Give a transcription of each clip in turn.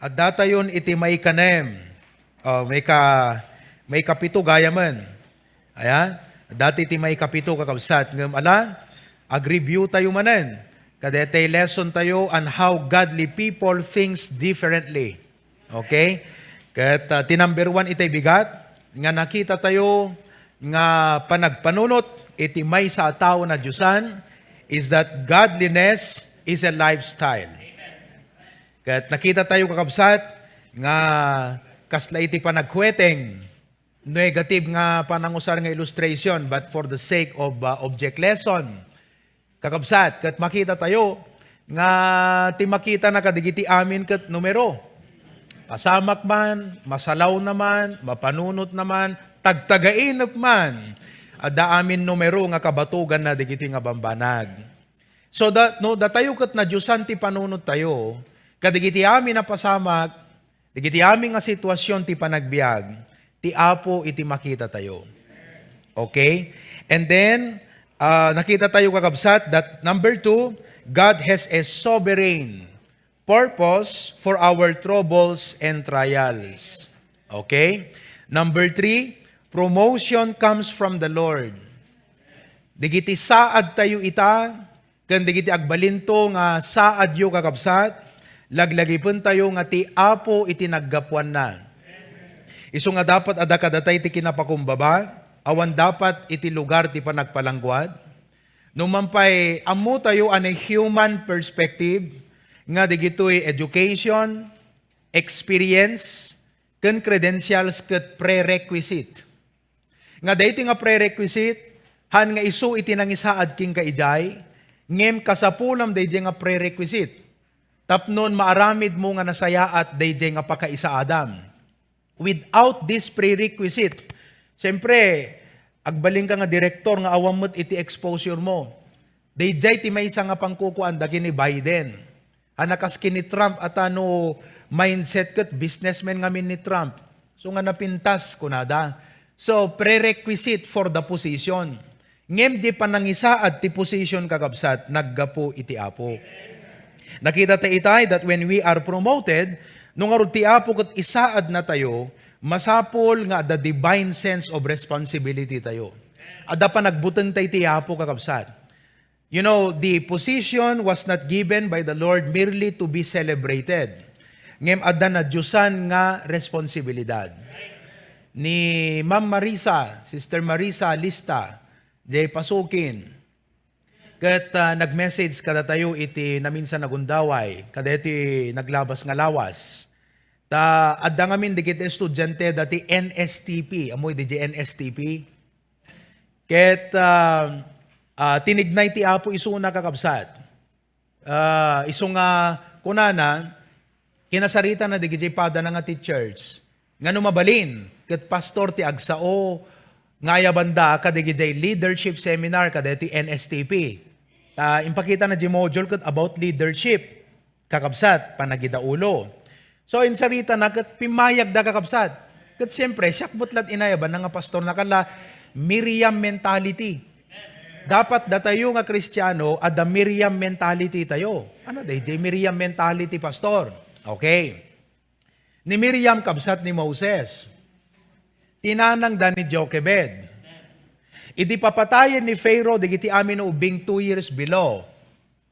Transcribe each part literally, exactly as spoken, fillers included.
Addatayon iti maikanem. Oh, maika-, maikapito gayamen. Ayan. Addatayo iti maikapito, kakabsat. Ngem ala, ag-review tayo manen. Kadetay lesson tayo on how godly people thinks differently. Okay? Ket, ah, ti number one itay bigat, nga nakita tayo nga panagpanunot iti maysa a tao a nadiosan is that godliness is a lifestyle. Ket nakita tayo, kakabsat, nga kasla iti panagkueteng, negative nga panangusar nga illustration, but for the sake of, uh, object lesson, kakabsat, ket makita tayo nga ti makitana kadagiti amin ket numero. Pasamak man, masalawna man, mapanunotna man, tagtagainep man, adda amin numero nga kabatoganna dagiti nga bambanag. So, da-, no, datayo ket nadiosan ti panunot tayo, kadagiti amin a pasamak, dagiti amin nga sitwasyon ti panagbiag, ti Apo iti makita tayo. Okay? And then, ah, nakita tayo, kakabsat, that number two, God has a sovereign purpose for our troubles and trials. Okay? Number three, promotion comes from the Lord. Dagiti saad tayo ita, ken dagiti agbalinto nga saadyo, kakabsat, laglagipentayo nga ti Apo iti naggapuanna. Isu nga dapat adda kadatay ti kinapakumbaba, awan dapat iti lugar ti panagpalangguad. Numan pay, ammo tayo on a human perspective nga digitoy education, experience, ken credentials ket prerequisite. Nga daytoy nga prerequisite, han nga isu iti nangisaad kenka idiay, ngem kasapulam daydiay nga prerequisite. Tapnon maaramidmo nga nasayaat daydiay nga pakaisaadam. Without this prerequisite, siyempre, agbalinka nga direktor nga awan met iti exposure mo. Daydiay ti maysa nga pangkukuan dagiti ni Biden. A, nakas ken ni Trump, ata no mindset ket businessman ngamin ni Trump. So nga napintas, kunada. So, prerequisite for the position. Ngem di panangisaad ti position, kakabsat, naggapu iti Apo. Nakita ta itay that when we are promoted, no ngarud ti Apo ket isaadna tayo, masapul nga adda divine sense of responsibility tayo. Adda panagbuteng tayo ti Apo, kakabsat. You know, the position was not given by the Lord merely to be celebrated. Ngem adda nadiosan nga responsibilidad. Ni Ma'am Marisa, Sister Marisa Lista, jay Pasukin, ket, ah, nag-message kadatayo iti naminsan a gundaway, kadaytoy naglabas nga lawas. Ta adda ngamin dagiti estudiante dati N S T P. Ammoyo diay N S T P? Ket, ah, ah, tinignay ti Apo isuna, kakabsat. Ah, isu nga kunana, kinasaritana dagiti padana nga teachers nga no mabalin ket pastor ti agsao nga ayabanda kadagiti leadership seminar kadagiti N S T P. Ta impakitana di module ket about leadership. Kakabsat, panagidaulo. So, insaritana ket pimmayagda, kakabsat. Ket siyempre, siak met la't inayabanna nga pastor, nakala Miriam mentality. Dapat datayo nga Kristiano, adda Miriam mentality tayo. Ano daydiay Miriam mentality, pastor? Okay. Ni Miriam, kabsat ni Moses. Ti nanangda ni Jochebed. Idi papatayen ni Pharaoh dagiti amin a ubbing two years below.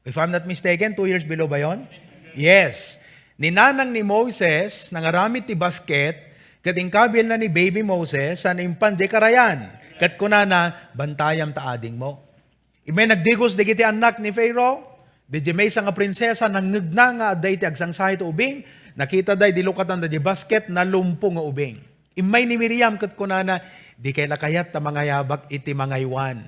If I'm not mistaken, two years below ba yon? Yes. Ni nanang ni Moses, nangaramid ti basket, ket inkabilna ni baby Moses, saan impan di karayan. Ket kunana, "Bantayam ta adingmo." Immay nagdigos dagiti annak ni Pharaoh, daydiay maysa nga prinsesa, nangngegna nga adda iti agsangsayo ti ubing, nakita da idi lukatanda di basket, nalumpo nga ubing. Immay ni Miriam ket kunana, "Dikay la kayat ta mangayabak iti mangaywan."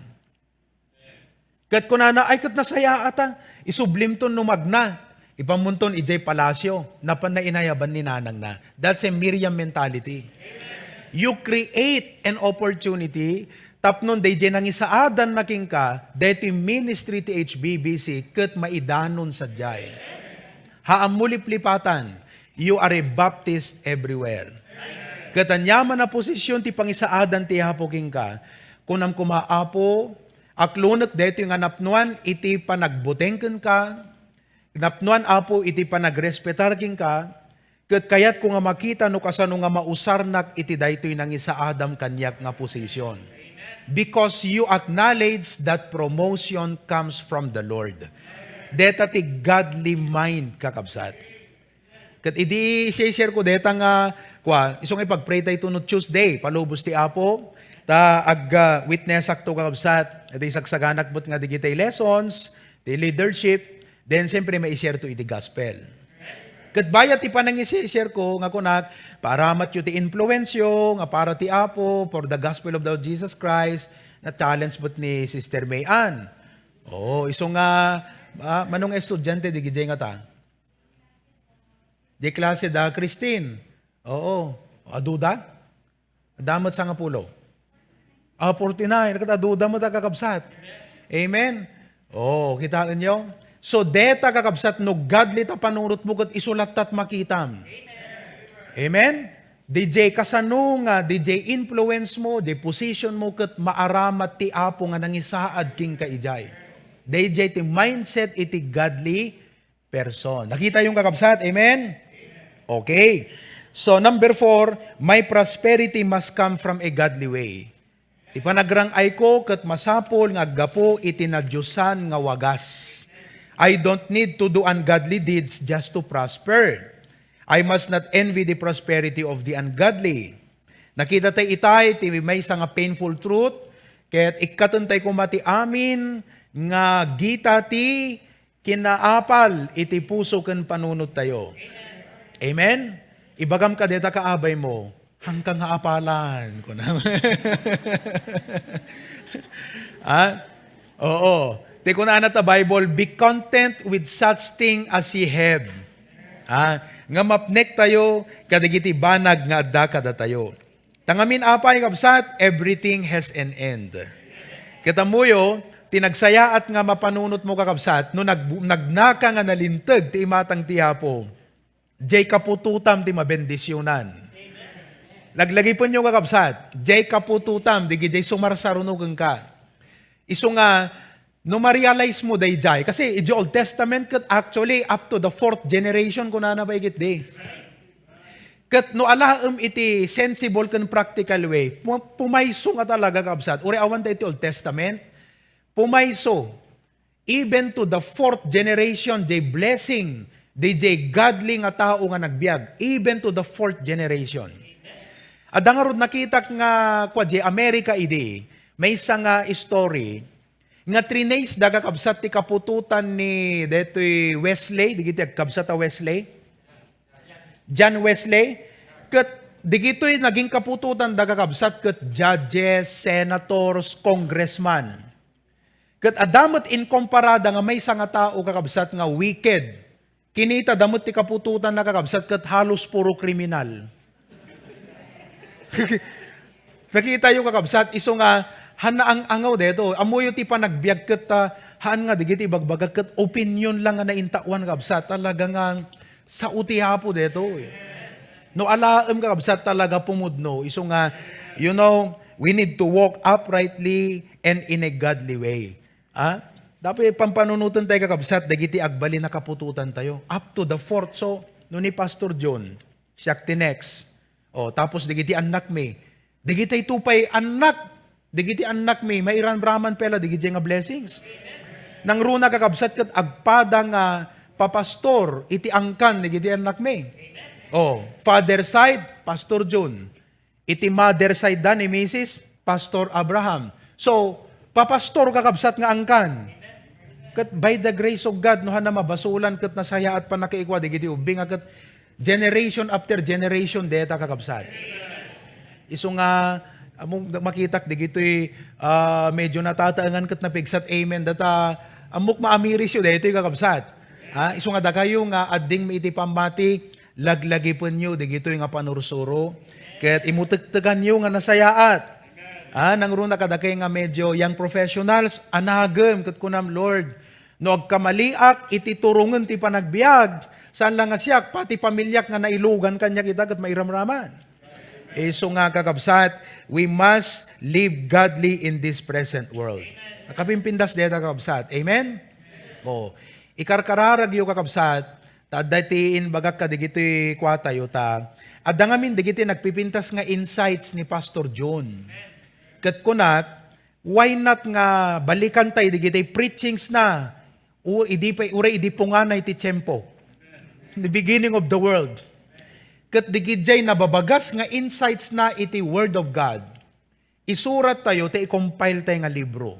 Ket kunana, "Ay, ket nasayaat a. Isublimton no magna. Ipanmonton idiay palasyo." Napanna inayaban ni nanangna. That's a Miriam mentality. You create an opportunity tapno daydiay nangisaadanna kenka, daytoy ministry ti H B B C ket maidanon sadiay. Ha ammo liplipatan, you are a Baptist everywhere. Ket aniaman a posisyon ti pangisaadan ti Apo kenka, kunam koma, "Apo, aklonek daytoy nga napnoan iti panagbuteng kenka, napnoan, Apo, iti panagrespetar kenka, Ket kayatko nga makita no kasano nga mausarnak iti daytoy nangisaadam kaniak nga position. Because you acknowledge that promotion comes from the Lord. Deta ti godly mind, kakabsat. Ket idi i-share ko deta nga, kua, isu nga ipag-pray tayo no Tuesday, palubos ti Apo, ta ag, ah, witness akto, kakabsat, iti sagsaganak met nga digitay lessons, ti leadership, then siyempre mai-share to iti gospel. Ket bayat ti panangisi-share ko nga kunak, paaramatyo ti influensyo nga para ti Apo for the gospel of the Lord Jesus Christ, na-challenge met ni Sister May Ann. Oo, isu nga, ah, mano nga estudiante di gijay nga ta? Di klase da, Christine. Oo, aduda? Adda met sangapulo. Ah, forty-nine. Ket aduda met a, kakabsat. Amen? Oh, kitaenyo? So, deta, kakabsat, no godly ta panunotmo ket isu lattat makitam. Amen? D J, kasano nga D J influence mo, D J position mo, ket maaramat ti Apo nga nangisaad kenka idiay. D J ti mindset iti godly person. Nakita yung, kakabsat? Amen? Okay. So, number four, my prosperity must come from a godly way. Ti panagrang-ayko ket masapul nga aggapu iti nadiosan nga wagas. I don't need to do ungodly deeds just to prosper. I must not envy the prosperity of the ungodly. Nakita tay itay ti maysa nga painful truth, ket ikkaten tay koma ti amin nga gita ti kinaapal iti puso ken panunot tayo. Amen? Ibagam ka deta kaabay mo, "Haanka nga apalan," kuna. Ha? Oo. Ti kunana ta Bible, "Be content with such thing as ye have." Ha? Nga mapnek tayo kadagiti banag nga adda kadatayo. Ta ngamin apay, kabsat, everything has an end. Ket ammoyo, ti nagsayaat nga mapanunot mo, kakabsat, no nag-, nagnaka nga nalinteg ti imatang ti Apo, jay kaputotam ti mabendisionan. Laglagipenyo, kakabsat, jay kaputotam, digijay sumarsaruno kenka. Isu nga, no ma-realize mo dayjay, kasi iti Old Testament ket actually up to the fourth generation, kunana pay ketdi. Ket no alaem iti sensible ken practical way, pu-, pumayso nga talaga, kabsat. Uray awan da iti Old Testament, pumayso, even to the fourth generation, jay blessing, di jay godly nga tao nga nagbiag, even to the fourth generation. Adda ngarud nakitak nga, kua, jay America idi, maysa nga story, nga trinace da, kakabsat, ti kaputotan ni detoy Wesley, digiti agkabsat a Wesley? John Wesley. Ket digitoy naging kaputotan da, kakabsat, ket judges, senators, congressman. Ket adda met inkomparada nga maysa nga tao, kakabsat, nga wicked. Kinita da met ti kaputotan na, kakabsat, ket halos puro kriminal. Nakita yo, kakabsat, isu nga, han naang-angaw deto. Ammoyo ti panagbiag ket, ah, haan nga digiti ibagbagak ket opinion lang nga naintawan, kabsat. Talaga nga, sao ti Apo deto, eh. No alaem, kakabsat, talaga pumudno. Isu nga, you know, we need to walk uprightly and in a godly way. Ah? Dapat pampanunoten tayo, kakabsat, dagiti agbalin a kaputotan tayo. Up to the fourth. So, no ni Pastor John, siak ti next. O, tapos dagiti annakmi. Dagiti ito pay annak. Dagiti annakmi, mairamraman pay la dagiti nga blessings. Nangruna, kakabsat, ket agpada nga papastor iti angkan dagiti annakmi. O, father side, Pastor John. Iti mother side da ni Misis Pastor Abraham. So, papastor, kakabsat, nga angkan. Ket by the grace of God, no, hana mabasolan ket nasayaat pannakaikua dagiti ubing a ket generation after generation deta, kakabsat. Isu nga, ammo makitak digitoy, ah, medyo natataengan ket napigsat amen data, ammok maamirisyo daytoy, kakabsat. Ha? Isu nga dakayo nga addingmi iti pammati, laglagipenyo digitoy nga panursuro, ket imutektekanyo nga nasayaat. Ah, nangruna kadakay nga medyo young professionals, anagem ket kunam, "Lord, no agkamaliak iti turongen ti panagbiag, saan la nga siak, pati pamiliak nga nailugan kaniak ita ket mairamraman." Isu nga, kakabsat, we must live godly in this present world. Nakapimpindas deta, kakabsat. Amen? O, ikarkararagyo, kakabsat, Ta adda ti imbagak kadagiti kuatayo ta, adda ngamin dagiti nagpipintas nga insights ni Pastor Jun. Ket kunak, why not nga balikan tayo dagiti preachings na, u-, idi pa, uray idi pungana iti tiempo. The beginning of the world. Ket dagiti nababagas nga insights na iti Word of God. Isurat tayo, ti i-compile tayo nga libro.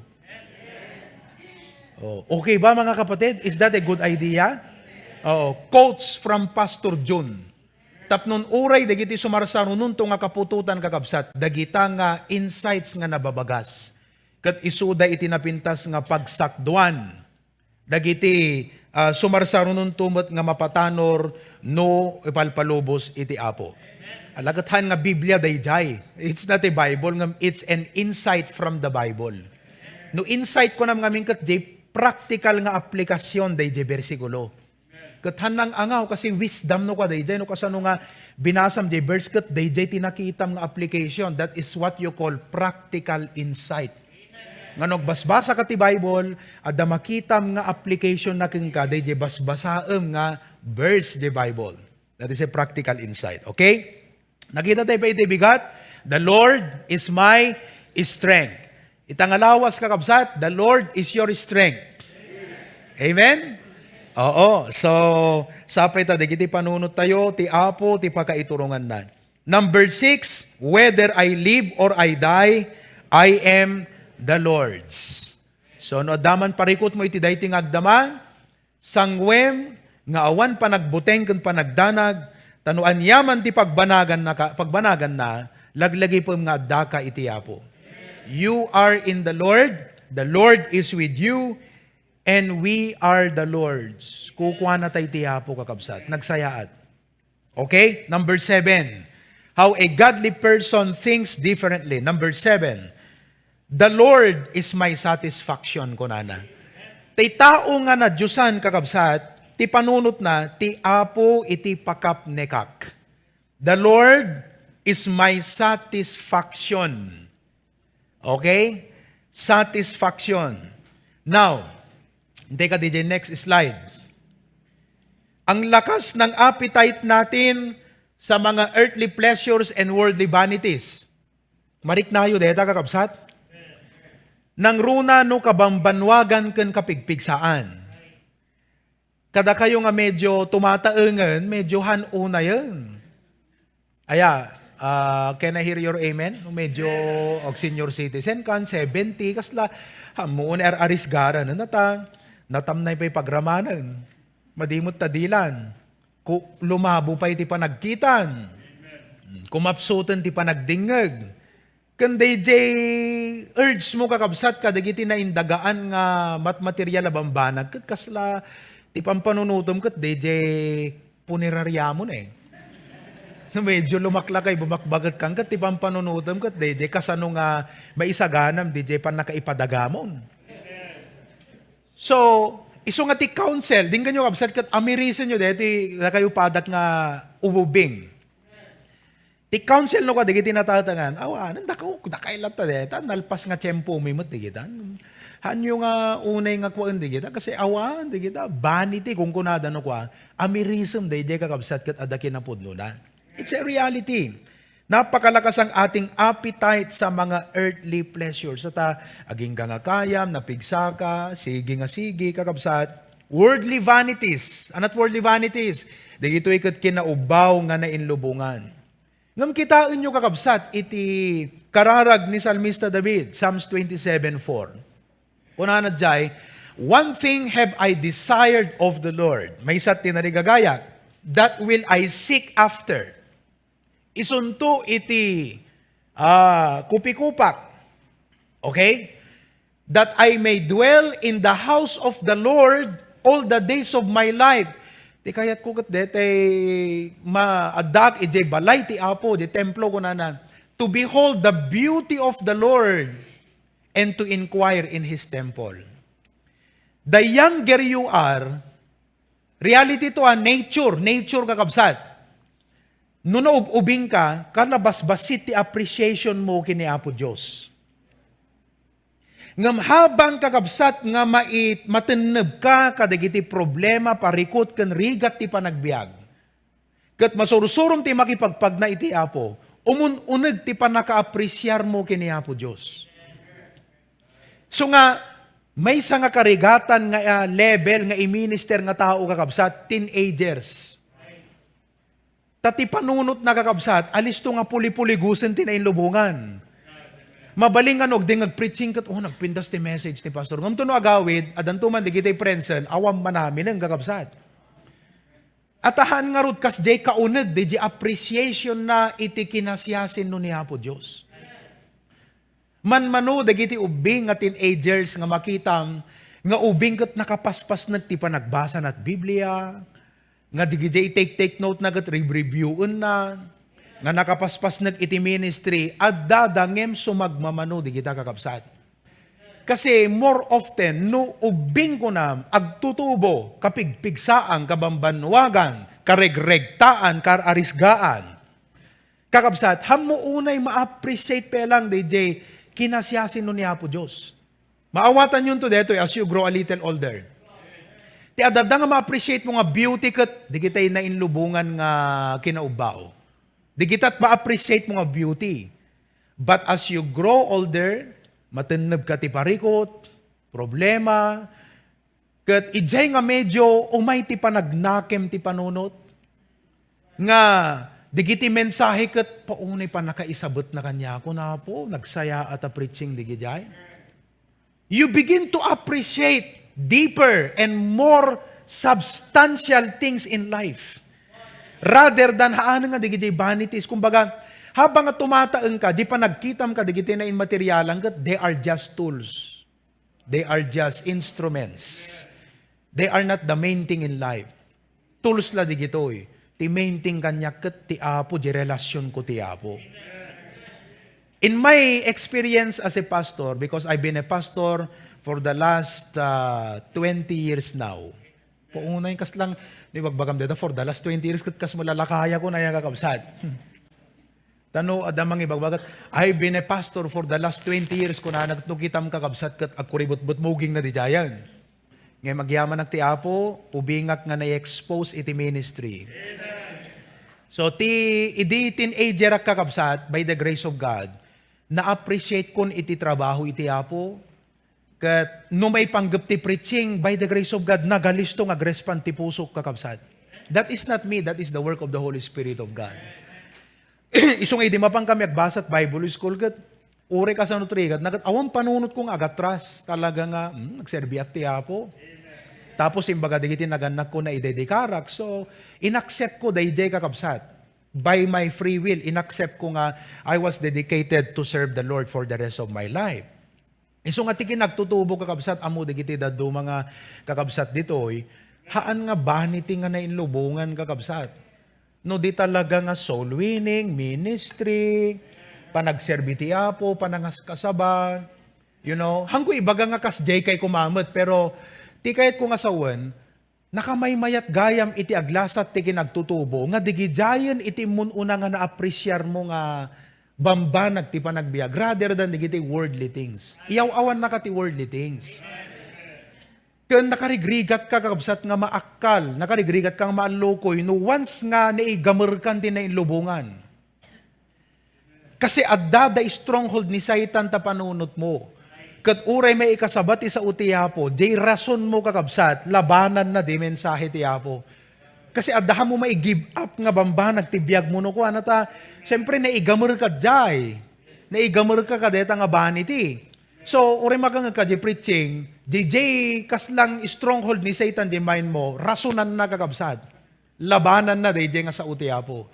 Oh, okay ba, mga kapatid? Is that a good idea? Oo, quotes from Pastor Jun. Tapnon uray dagiti sumarsarunonto nga kaputotan, kakabsat, dagita nga insights nga nababagas. Ket isuda iti napintas nga pagsakduan dagiti, ah, sumarsarunonto met nga mapatanor no ipalpalubos iti Apo. Ala, ket han nga Biblia dayjay. It's not a Bible, ngem it's an insight from the Bible. No insight, kunam ngamin ket jay practical nga aplikasyon dayjay bersikulo. Ket han nangangaw kasi wisdom no kua dayjay, no kasano nga binasam jay verse ket dayjay ti nakitam nga application. That is what you call practical insight. Nga no agbasbasa ka ti Bible, adda makitam nga application na kenka dayjay basbasaem nga verse di Bible. That is a practical insight. Okay? Nakita tayo pa iti bigat? "The Lord is my strength." Ita nga lawas, kakabsat, "The Lord is your strength." Amen? Oo. So, sapay ta, dagiti panunot tayo, ti Apo, ti pakaituronganna. Number six, "Whether I live or I die, I am the Lord's." So, no adda man parikutmo iti daytoy nga agdama, sanguem nga awan panagbuteng ken panagdanag, ta no aniaman ti pagbanaganna ka, pagbanaganna, laglagipem nga addaka iti Apo. You are in the Lord, the Lord is with you, and we are the Lord's. Kukuana tay ti Apo, kakabsat. Nagsayaat. Okay? Number seven, how a godly person thinks differently. Number seven, "The Lord is my satisfaction," kunana. Ti tao nga nadiosan, kakabsat, ti panunotna, "Ti Apo iti pakapnekak." "The Lord is my satisfaction." Okay? Satisfaction. Now, intay ka, D J, next slide. Ang lakas ng appetite natin sa mga earthly pleasures and worldly vanities. Mariknayo deta, kakabsat? Nangruna no kabambanwagan ken kapigpigsaan. Kadakayo nga medyo tumataengen, medyo han unayen. Aya, ah, can I hear your amen? Medyo og senior citizen kan, seventy, kasla, ammoon ar-arisgaran, nata, natamnay pay pagramanen. Madimot ta dilan. Ku-, lumabo pay ti panagkitan. Kumapsuten ti panagdingngeg. Ken dayjay urge mo, kakabsat, kadagiti naindagaan nga mat-, material a bambanag, ket kasla ti pampanunotem ket dayjay punerariamon, eh. No medyo lumaklakay, bumakbaget kan, ket ti pampanunotem ket dayjay kasano nga maisaganam, dayjay pannakaipadagamon. So, isu nga ti counsel, dinggenyo, kabsat, ket amirisenyo daytoy dakayo padak nga ububing. Ti counsel no kadagiti natatengan, awanen, dakaw, dakay latta deta, nalpas nga tiempomi met digita. Hanyo nga unay nga kuaen digita, kasi awan digita, vanity, kunkunada no kua, amirisem daydiay, kakabsat, ket adda kinapudnona. It's a reality. Napakalakas ang ating appetite sa mga earthly pleasures. Ata, agingga nga kayam, napigsaka, sige nga sige, kakabsat. Worldly vanities. Anat worldly vanities? Dagitoy ket kinaubbaw nga nainlubongan. Ngem kitaenyo, kakabsat, iti kararag ni Salmista David, Psalms twenty-seven four. Kunana jay, "One thing have I desired of the Lord." Maysa ti narigagayak, "That will I seek after." Isunto iti, ah, kupikupak. Okay? "That I may dwell in the house of the Lord all the days of my life." Ti kayatko ket detay maaddaak idiay balay ti Apo, di templo, kunana, "To behold the beauty of the Lord and to inquire in His temple." The younger you are, reality to a nature, nature, kakabsat. No naub-ubing ka, kalabasbasit ti appreciation mo ken ni Apo Dios. Ngem habang, kakabsat, nga mait-, matenneb ka kadagiti problema, parikut, ken rigat ti panagbiag, ket masursurom ti makipagpagna iti Apo, umun-uneg ti pannakaapresiarmo ken ni Apo Dios. So nga, maysa nga karigatan nga, ah, level nga iminister nga tao, kakabsat, teenagers. Ta ti panunotna, kakabsat, alisto nga puli-puligosen ti nainlubongan. Mabalin nga no, agdi nga agpreaching ket, "Oh, nagpintas ti message ni Pastor." Ngem no agawid, adanto man digiti friendsen, awan manaminen, kakabsat. Atahan ngarud, kasdiay kauneg, diay appreciation na iti kinasiasin no ni Apo Dios. Manmano dagiti ubbing nga teenagers nga makitam nga ubing ket nakapaspasnek ti panagbasana ti Biblia, nga digidiay take-take note na ket rereviewna, nga nakapaspasnek iti ministry, adda da ngem sumagmamano digita, kakabsat. Kasi more often, no ubbing kunam, agtutubo, kapigpigsaan, kabambannuagan, karegregtaan, kararisgaan, kakabsat, hammo unay ma-appreciate pay lang diay kinasiasin no ni Apo Dios. Maawatanyo to detoy as you grow a little older. Ti adda nga ma-appreciate mo nga beauty ket digitay nainlubongan nga kinaubbao. Digita ma-appreciate mo nga beauty. But as you grow older, matenneb ka ti parikut, problema, ket idiay nga medyo umay ti panagnakem ti panunot, nga digiti mensahe ket paunay pannakaisabetna kaniakon, Apo, nagsayaat a preaching digidiay. You begin to appreciate deeper and more substantial things in life rather than haan nga digiti vanities. Kumbaga, habang nga tumataeng ka, di pa nagkitam ka digiti nainmaterialan, ket they are just tools. They are just instruments. They are not the main thing in life. Tools la digitoy. Ti main thing kaniak ket ti Apo, di relasyonko ti Apo. In my experience as a pastor, because I've been a pastor for the last, uh, twenty years now. Paunay, kas lang, ni bagbagam deta, for the last twenty years, ket kas malalakaya ko na yan, kakabsat. Tano, adda mangibagbagat, "I've been a pastor for the last twenty years," kunana, no kitam, kakabsat, ket agkuributbut muging na di jayan. Ngay magyamanak ti Apo, ubingak nga na-expose iti ministry. So, ti, idi teenager ak, kakabsat, by the grace of God, na-appreciate kon iti trabaho iti Apo, ket no maipanggep ti preaching, by the grace of God, nagalisto nga agrespond ti pusok, kakabsat. That is not me, that is the work of the Holy Spirit of God. Isu nga idi mapan kami agbasa ti Bible school ket, uray kasano ti rigatna ket awan panunotko nga agatras. Talaga nga, hmm, nagserbiak ti Apo. Tapos imbaga dagiti nagannakko, naidedikarak. So, inaccept ko daydiay, kakabsat. By my free will, inaccept ko nga I was dedicated to serve the Lord for the rest of my life. Isu nga ti kinagtutubo, kakabsat, ammo dagiti dadduma nga kakabsat ditoy, haan nga vanity nga nainlubongan, kakabsat. No di talaga nga soul winning, ministry, panagserbi ti Apo, panangaskasaba, you know, haanko ibaga nga kasdiay kay kumamet, pero ti kayatko nga sawen, nakamaymayat gayam iti aglasat ti kinagtutubo nga digidiayen iti immun-una nga naapresiarmo nga bambanag ti panagbiag rather than digiti worldly things. Iyaw-awannaka ti worldly things. Ken nakarigrigat ka, kakabsat, nga maakkal, nakarigrigat ka nga maallukoy no once nga naigamerkan ti nainlubongan. Kasi adda da stronghold ni Satan ta panunotmo. Ket uray maikasaba ti sao ti Apo, diay rasonmo, kakabsat, labananna di mensahe ti Apo. Kasi adda mo mai-give up nga bambanag ti biagmo no kuana ta, siyempre, naigamer ka diay. Naigamer ka kadeta nga vanity. So, uray makangeg ka diay preaching, diay kaslang stronghold ni Satan diay mind mo, rasonanna, kakabsat. Labananna daydiay nga sao ti Apo.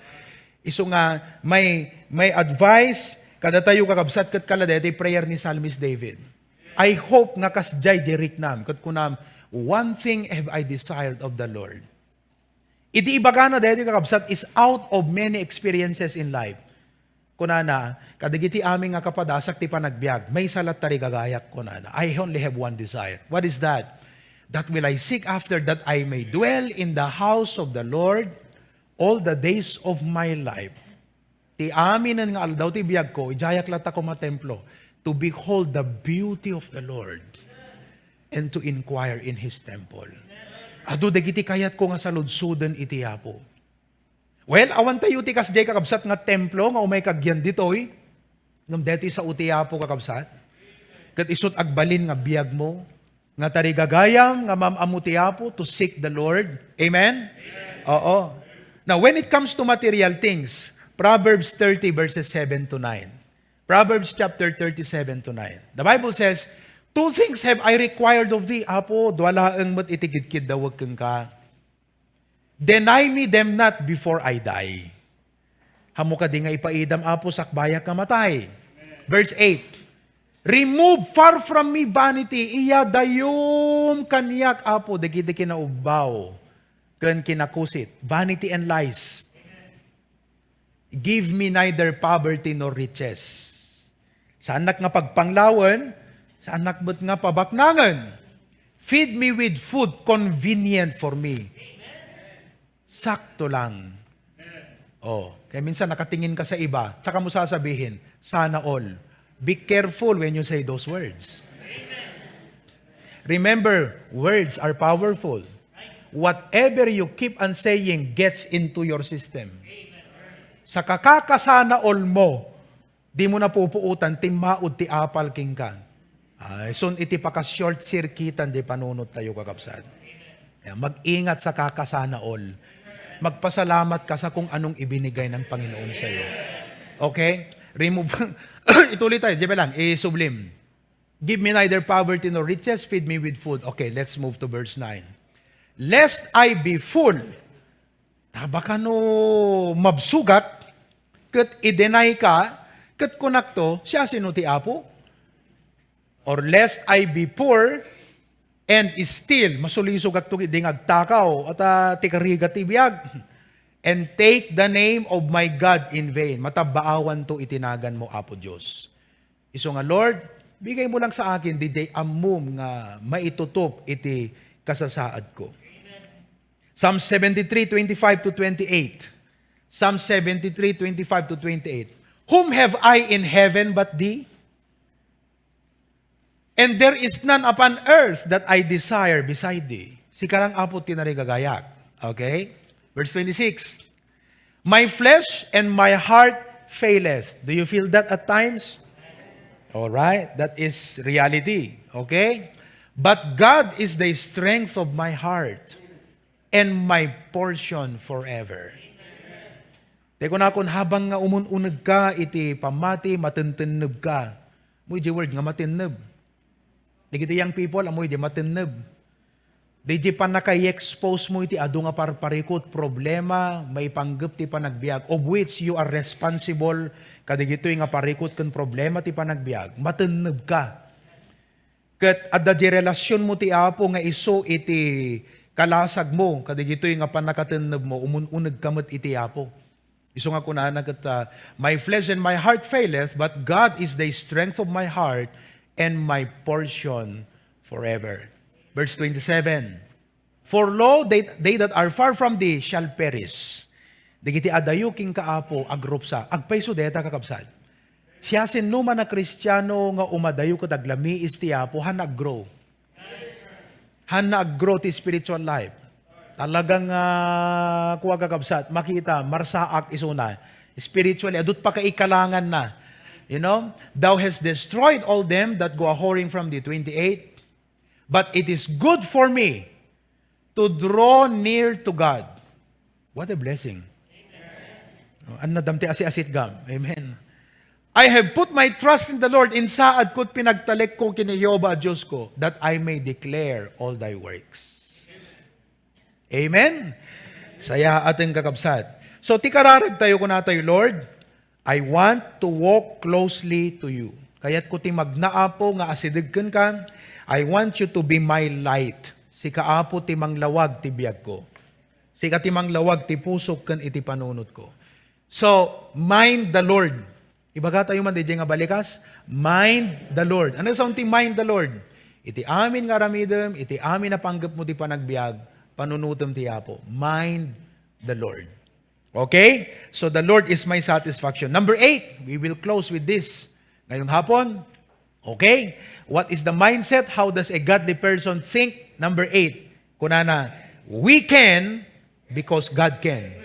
Isu nga, my, my advice kadatayo, kakabsat, ket kala daytoy prayer ni Psalmist David. I hope nga kasdiay diay riknam, ket kunam, "One thing have I desired of the Lord." Idi ibagana daytoy, kakabsat, is out of many experiences in life. Kunana, "Kadagiti amin nga kapadasak ti panagbiag, maysa latta ti gagayak," kunana. "I only have one desire." What is that? "That will I seek after, that I may dwell in the house of the Lord all the days of my life." Ti aminen nga aldaw ti biagko, idiayak latta koma templo. to behold the beauty of the Lord and to inquire in His temple. Adu dagiti kayatko nga saludsoden iti Apo. Well, awan tayo ti kasdiay, kakabsat, nga templo nga umay kagyan ditoy. Ngem daytoy sao ti Apo, kakabsat. Ket isut' agbalin nga biagmo, nga tarigagayam nga mam-ammo ti Apo, to seek the Lord. Amen? Oo. Now, when it comes to material things, Proverbs thirty verses seven to nine. Proverbs chapter thirty-seven to nine. The Bible says, "Two things have I required of thee, Apo, dua laeng met iti kidkiddawek kenka. Deny me them not before I die." Ammo kadi nga ipaidam, Apo, sakbayak nga matay? Verse eight, "Remove far from me vanity." Iyadayom kaniak, Apo, dagiti kinaubbaw ken kinakusit, vanity and lies. "Give me neither poverty nor riches." Saannak nga pagpanglawen, saannak met nga pabaknangen. "Feed me with food convenient for me." Sakto lang. Oh, kaya minsan nakatingin ka sa iba, tsaka mo sasabihin, "Sana all." Be careful when you say those words. Remember, words are powerful. Whatever you keep on saying gets into your system. Sa kakakasana all mo, di mo napupuotan, timmaud ti apal kenka. Ay, sun iti paka-short circuitan di panunot tayo, kakabsat. Kaya mag-ingat sa kakasana all. Magpasalamat ka sa kung anong ibinigay ng Panginoon sa iyo. Okay? Remove. Ituloy tayo. Di ba lang? Isublim. "Give me neither poverty nor riches, feed me with food." Okay, let's move to verse nine. "Lest I be full." Tabakano mabsugak, ket i-deny ka, ket kunakto, "Siasino ti Apo?" Or, "Lest I be poor and still," masulisogakto idi nga agtakaw, ata ti karigat ti biag. "And take the name of my God in vain." Matabaawanto iti naganmo, Apo Dios. Isu nga, "Lord, bigay mo lang sa akin didiay ammom nga maitutup iti kasasaadko." Psalm seventy-three, twenty-five to twenty-eight. Psalm seventy-three, twenty-five to twenty-eight. "Whom have I in heaven but thee? And there is none upon earth that I desire beside thee." Sika lang, Apo, ti narigagayak. Okay? Verse twenty-six. "My flesh and my heart faileth." Do you feel that at times? All right, that is reality. Okay? "But God is the strength of my heart and my portion forever." Ti kunakon, habang nga umun-uneg ka iti pammati, matentenneb ka. Ammo di word nga matenneb? Dagiti young people, ammo di matenneb? Diay pannaka-expose mo iti adu nga parparikut, problema, maipanggep ti panagbiag, of which you are responsible, kadagitoy nga parikut ken problema ti panagbiag, matenneb ka. Ket adda di relasion mo ti Apo nga isu iti kalasag mo, kadagitoy nga pannakatenneb mo, umun-uneg ka met iti Apo. Isu nga kunana ket, ah, "My flesh and my heart faileth, but God is the strength of my heart and my portion forever." Verse twenty-seven, "For lo, they, they that are far from thee shall perish." Dagiti adayo kenka, Apo, agrupsa. Agpayso dayta, kakabsat. Siasinoman a Kristiano nga umadayo ket aglamiis ti Apo, han nag-grow. Han nag-grow ti spiritual life. Talagang, ah, kua, kakabsat, makita, marsaak isuna. Spiritually, adut pakaikalanganna. You know, "Thou hast destroyed all them that go a-whoring from thee." Twenty-eight. "But it is good for me to draw near to God." What a blessing. Amen. Ania dayta ti asi-asit gam. Amen. "I have put my trust in the Lord." Insaad ko, pinagtalek ko ken ni Jehovah a Dios ko, "that I may declare all thy works." Amen. Sayaaten, kakabsat. So, ti kararag tayo, kuna tayo, "Lord, I want to walk closely to you." Kayatko ti magna, Apo, nga asideg kenka. "I want you to be my light." Sika, Apo, ti manglawag ti biagko. Sika ti manglawag ti pusok ken iti panunotko. So, mind the Lord. Ibaga tayo man diay nga balikas, mind the Lord. Ania saon ti mind the Lord? Iti amin nga aramidem, iti amin a panggepmo ti panagbiag, panunotem ti Apo. Mind the Lord. Okay? So the Lord is my satisfaction. Number eight, we will close with this. Ngayong hapon, Okay? What is the mindset? How does a godly person think? Number eight, kunana, "We can because God can."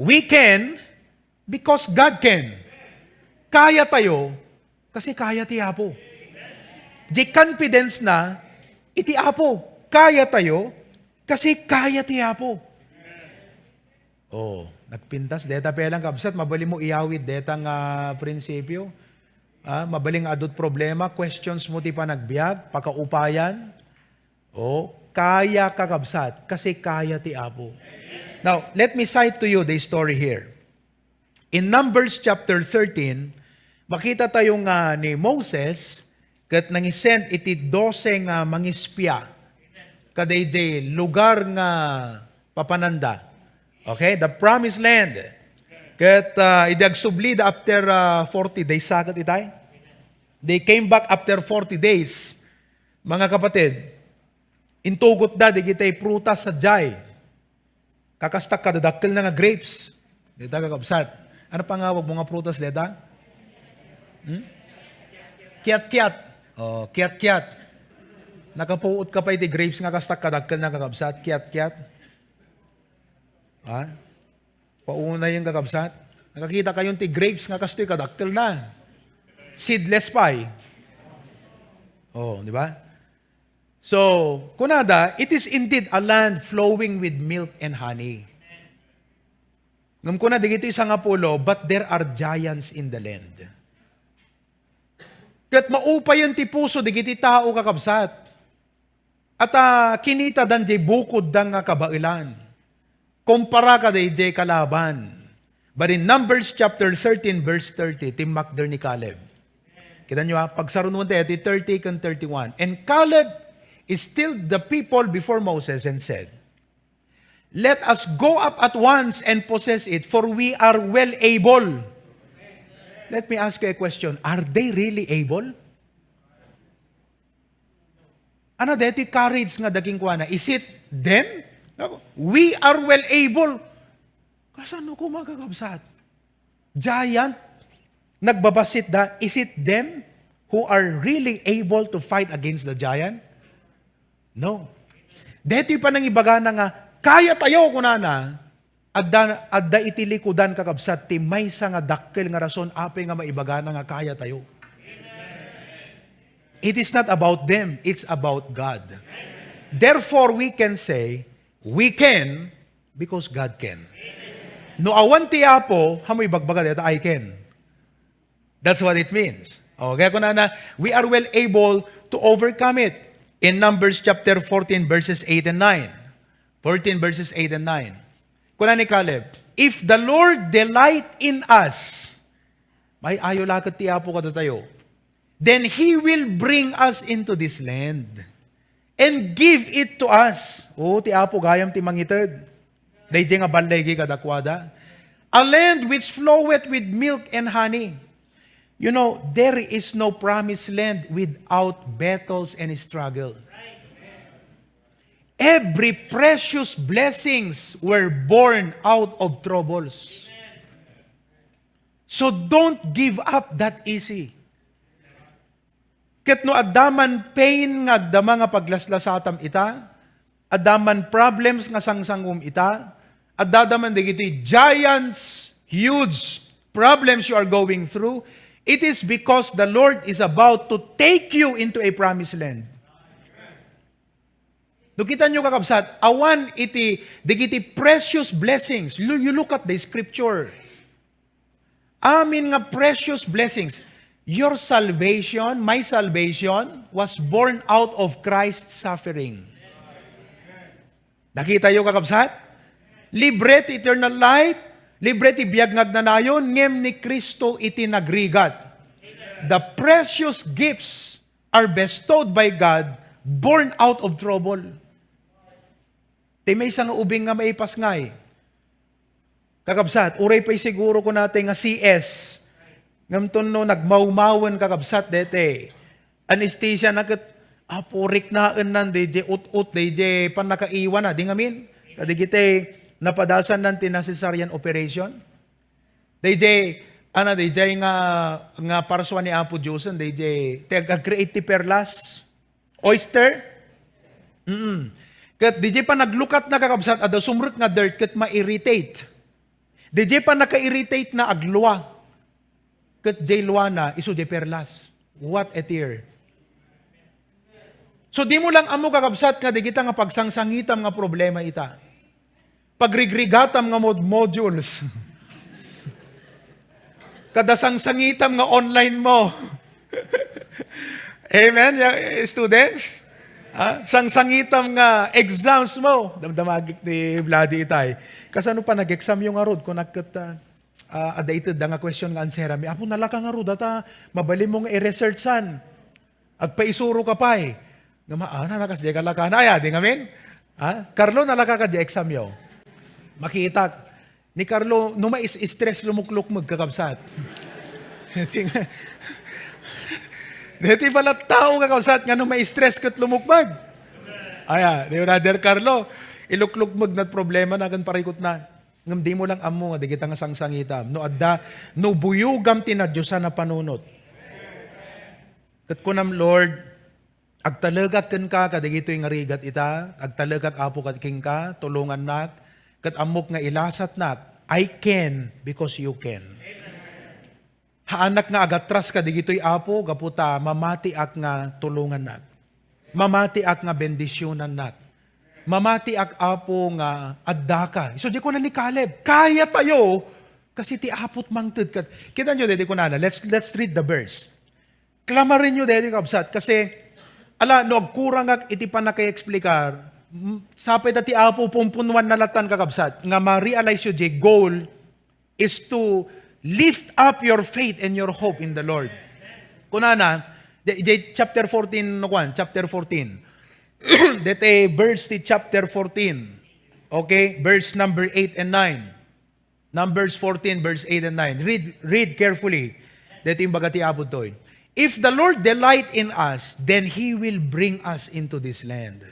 We can because God can. Kaya tayo kasi kaya ti Apo. Di confidence na iti Apo. Kaya tayo kasi kaya ti Apo. Oh, nagpintas deta pelang, kabsat, mabalin mo iyawid deta nga prinsipyo. Ah, mabalin nga adut problema, questions mo ti panagbiag, pakaupayan. Oh, kaya, kakabsat, kasi kaya ti Apo. Now, let me cite to you the story here. In Numbers chapter thirteen, makita tayo nga ni Moses ket nangisend iti dose nga mangispia kadaydi lugar nga papananda. Okay, the promised land. Ket, ah, idi agsublida after, ah, forty days, sa ket itay? They came back after forty days. Mga kapatid, intugotda digitay prutas sadiay. Kakasta kadadakkelna nga grapes. Dita, kakabsat. Ano pangawag mo nga prutas dita? Hmm? Kiat-kiat. Oh, kiat-kiat. Nakapuot ka pa iti grapes nga kasta kadakkelna, kakabsat. Kiat-kiat. Ha? Paunay yung, kakabsat. Nakakita kayo ti grapes nga kastoy kadakkelna. Seedless pa eh. Oh, di ba? So, kunada, "It is indeed a land flowing with milk and honey." Ngem kuna digiti sangapulo, "But there are giants in the land." Ket maupayen ti puso digiti tao, kakabsat. At, ah, kinitadan diay bukodda nga kabaelan. Kumpara kadaydiay kalaban. But in Numbers chapter thirteen, verse thirty, timmakder ni Caleb. Kita nyo, ha? Pagsarunuen tayo, iti thirty ken thirty-one. And Caleb stilled the people before Moses and said, "Let us go up at once and possess it, for we are well able." Let me ask you a question. Are they really able? Ano deti courage nga daking kuana? Is it them? Nako, "We are well able." Kasano ko, mga kakabsat? Giant? Nagbabassit da? Is it them who are really able to fight against the giant? No. Detoy panangibagana nga, "Kaya tayo," kunana, adda, adda iti likudan, kakabsat, ti maysa nga dakkel nga rason apay nga maibagana nga kaya tayo. It is not about them, it's about God. Therefore, we can say, "We can because God can." No awan ti Apo, haanmo ibagbaga deta, "I can." That's what it means. Okay, kunana, "We are well able to overcome it." In Numbers chapter fourteen, verses eight and nine. Fourteen, verses eight and nine. Kuna ni Caleb, "If the Lord delight in us," maayo la ket ti Apo kadatayo, "then He will bring us into this land and give it to us." O, ti Apo gayam ti mangited. Daydiay nga balligi kadakuada. "A land which floweth with milk and honey." You know, there is no promised land without battles and struggle. Every precious blessings were born out of troubles. So don't give up that easy. Ket no adda man pain nga agdama nga paglaslasatam ita, adda man problems nga sangsangom ita, adda man dagiti giants, huge problems you are going through, it is because the Lord is about to take you into a promised land. No, kita nyo, kakabsat, awan iti, dagiti precious blessings. You, you look at the scripture. Amin nga precious blessings. Your salvation, my salvation, was born out of Christ's suffering. Nakita yo, kakabsat? Libre ti eternal life, libre ti biag nga agnanayon, ngem ni Cristo iti nagrigat. The precious gifts are bestowed by God, born out of trouble. Ti maysa nga ubing nga maipasngay. Kakabsat, uray pay siguro kunatay nga C S. Ngem ton no nagmawmawen, kakabsat, dete. Anesthesia na ket, ah, puriknaen nan, daydiay ut-ut, daydiay pannakaiwan na, di ngamin. Kadigitay napadasan nan ti na-cesarean operation. Daydiay, Ana, D J nga, nga parsua ni Apo Dios, D J, ti ag-, ag-create ti perlas? Oyster? Mm. Ket D J panaglukatna, kakabsat, adda sumrek nga dirt ket ma-irritate. D J pannaka-irritate na aglua. Ket jay luana, isu jay perlas. What a tear. So, di mo lang ammo, kakabsat, nga digita nga pagsangsangitam nga problema ita. Pagrigrigatam nga mod-, modules. Kada sangsangitam nga online mo. Amen, ya-, students? Ha? Sangsangitam nga exams mo. Damdamagik ni Vladi itay. Kasano pa nag-exam yung arod? Kung nakita, ah, ada ito, da nga question nga answeran mi. Apo, nalaka nga arod, ata, mabalin mo nga i-researchan. Agpaisuro ka pay. Nga maana, nakas di ka lakana. Ay, adi ngamin? Ha? Carlo, nalaka ka di exam yo. Makitak. Ni Carlo, no mais-stress lumuklukmeg, kakabsat. Deti pala tao, kakabsat, nga no ma-stress ket lumukmeg. Aya, di Brother Carlo, iluklukmeg na problema na kan parikot na. Ngem di mo lang ammo nga digita nga sangsangitam. No adda, no buyogam ti nadiosan a panunot. Ket kunam, Lord, agtalegak kenka kadagitoy nga rigat ita, agtalegak, Apo, kad kenka, tulongannak, ket ammok nga ilasatnak, I can because you can. Haanak nga agatras kadagitoy, Apo, gapu ta mamatiak nga tulongannak. Mamatiak nga bendisionannak. Mamatiak, Apo, nga addaka. Isu di kuna ni Caleb, kaya tayo, kasi ti Apo't mangted kat-, kita nyo, dede kunana, let's, let's read the verse. Klamarenyo daytoy, kabsat, kasi, ala, no agkurangak iti pannakaexplikar, m-, sapay ta ti Apo pumpunuan na latan, kakabsat, nga ma-realize yo, the goal is to lift up your faith and your hope in the Lord. Kunana, the, the chapter fourteen, no, kuan, chapter fourteen. Dete verse ti chapter fourteen. Okay? Verse number eight and nine. Numbers fourteen, verse eight and nine. Read, read carefully. Daytoy imbaga ti Apo toy. "If the Lord delight in us, then He will bring us into this land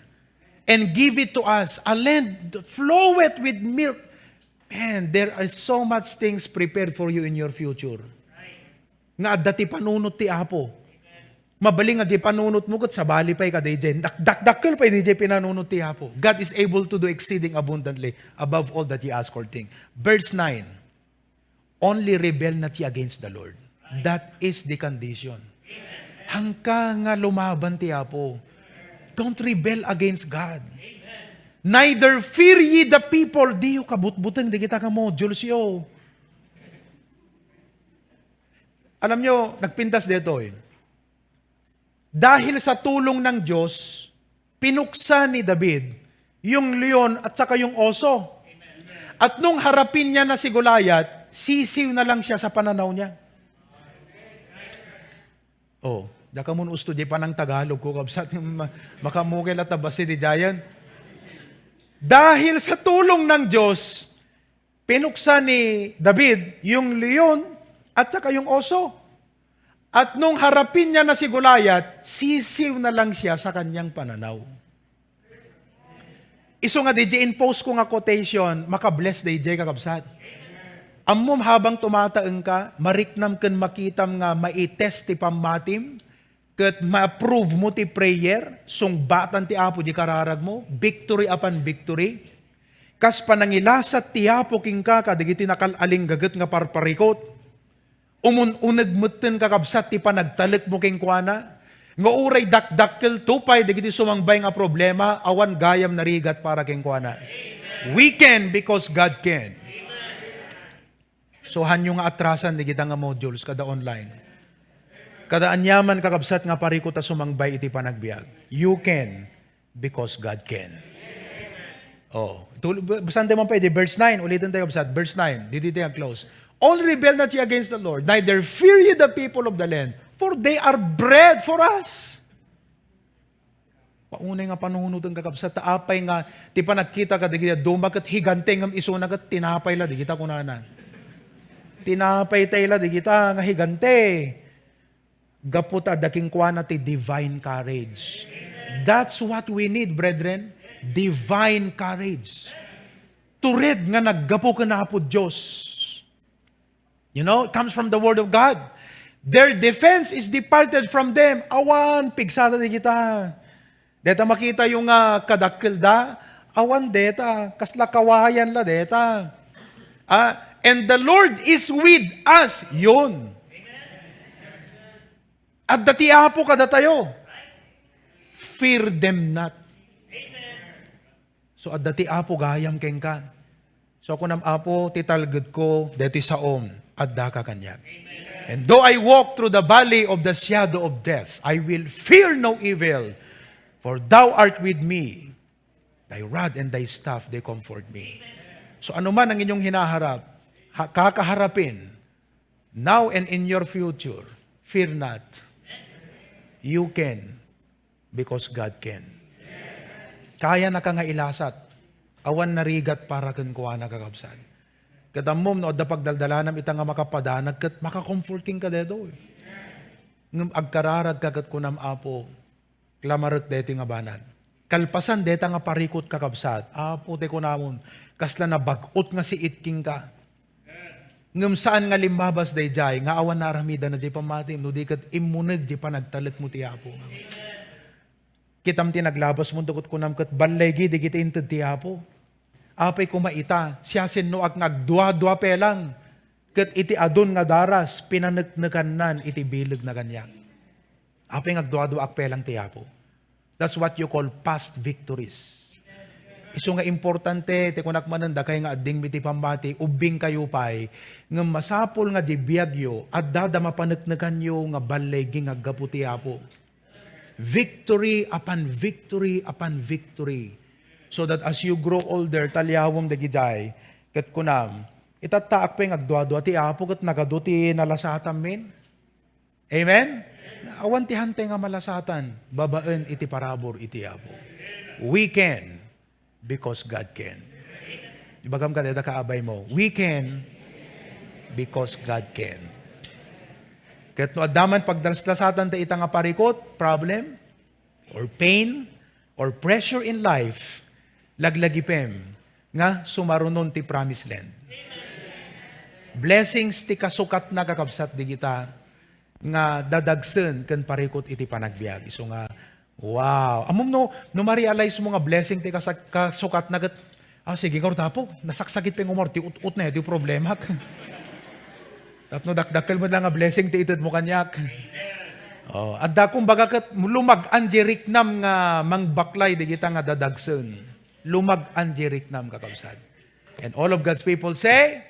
and give it to us, a land that floweth with milk." Man, there are so much things prepared for you in your future. Nga adda ti panunot ti Apo. Mabalin nga di panunot mo ket sabali pay ka D J. Dak-, dakdakkel pay D J pinanunot ti Apo. God is able to do exceeding abundantly above all that you ask or think. Verse nine, "Only rebel not ye against the Lord." That is the condition. Hangka nga lumaban ti Apo. Don't rebel against God. "Neither fear ye the people." Diyo kabutbuteng digita nga modules yo. Alam nyo, nagpintas detoy. Dahil sa tulong ng Diyos, pinuksa ni David yung leon at saka yung oso. At nung harapin niya na si Goliath, sisiw na lang siya sa pananaw niya. Oh, da ka mun usto di pa ng Tagalog ko, kabsat, ma-, makamukay la ta basi di giant. Dahil sa tulong ng Diyos, pinuksa ni David yung leon at saka yung oso. At nung harapin niya na si Goliath, sisiw na lang siya sa kanyang pananaw. Isu nga D J, in post ko nga quotation, makabless D J, kakabsat. Ammom, habang tumataeng ka, mariknam ken makitam nga maitest ti pammatim, ket ma-approve mo ti prayer, sungbatan ti Apo di kararag mo, victory upon victory. Kas panangilasat ti Apo kenka kadagiti nakal-alinggaget nga parparikot, umun-uneg metten, kakabsat, ti panagtalek mo kenkuana, nga uray dakdakkel to pay dagiti sumangbay nga problema, awan gayam narigat para kenkuana. We can because God can. So, hanyo nga atrasan digita nga modules kada online. Kada aniaman, kakabsat, nga parikot a sumangbay iti panagbiag. You can because God can. Oh, tul-, basaen tayo man pa, di verse nine, ulitin tayo, kabsat, verse nine, didi tayo close. "Only rebel not ye against the Lord, neither fear ye the people of the land, for they are bread for us." Paunay nga panunoten, kakabsat, ta apay nga ti panagkita kadagiti dadduma ket higante ngem isuna ket tinapay la digita kunana. Tinapay tay la digita nga higante. Gapu ta adda kenkuana ti divine courage. That's what we need, brethren. Divine courage. Tured nga naggapu ken Apo Dios. You know, it comes from the Word of God. Their defense is departed from them. Awan, pigsata di kita. Deta makita yung nga kadakkel da, awan deta, kasla kawayan la deta. Ah, and the Lord is with us. Yun. Adda ti Apo kadatayo. Fear them not. So, adda ti Apo gayam kenka. So, kunam, Apo, ti talgedko, deti saom, adda ka kaniak. And though I walk through the valley of the shadow of death, I will fear no evil, for thou art with me. Thy rod and thy staff, they comfort me. So, ano man ang inyong hinaharap, ha, kakaharapin, now and in your future, fear not. You can, because God can. Kaya na ka nga ilasat. Awan narigat para kenkuana, kakabsat. Ket ammom no adda pagdaldalanam ita nga makapadanag ket maka-comforting ka detoy. Ngem agkararag ka ket kunam, Apo, lamarek daytoy nga banag. Kalpasan dayta nga parikut, kakabsat, Apo, ti kunamon, kasla nabag-ot nga siit kenka. Ngem saan nga limmabas daydiay nga awan naaramidana diay pammatim no di ket immuneg diay panagtalekmo ti Apo. Kitam ti naglabasmo, ket kunam ket ballegi dagiti inted ti Apo. Apay koma ita, siasinoak nga agduadua pelang ket iti adun nga daras, pinaneknekannan iti bilegna kaniak. Apay nga agduaduaak pelang ti Apo. That's what you call past victories. Isu nga importante, ti kunak manen, dakay nga addingmi ti pammati, ubbingkayo pay, ngem masapul nga di biagyo, adda da mapaneknekanyo nga ballegi nga aggapu ti Apo. Victory upon victory upon victory. So that as you grow older, taliawem dagidiay, ket kunam, itattaak pay nga agduadua ti Apo ket nagadu ti nalasatam, men. Amen? Awan ti hantay nga malasatan babaen iti parabur iti Apo. We can because God can. Ibagam kadayta kaabaymo, we can because God can. Ket no adda man pagdalasdasatan ta ita nga parikut, problem, or pain, or pressure in life, laglagipem nga sumarunon ti promised land. Blessings ti kasukatna, kakabsat, dagita nga dadagsen ken parikut iti panagbiag. Isu nga, wow! Ammom no, no ma-realize mo nga blessing ti kasak-, kasukatna ket, ah, sige, ngarud, Apo, nasaksakit pay nga umar ti ut-, utna, ti problemak. Tapno dakdakkel met lang nga blessing ti itedmo kaniak. Oh, adda, kumbaga, ket lumag-an diay riknam nga mangbaklay dagita nga dadagsen. Lumag-an diay riknam, kakabsat. And all of God's people say,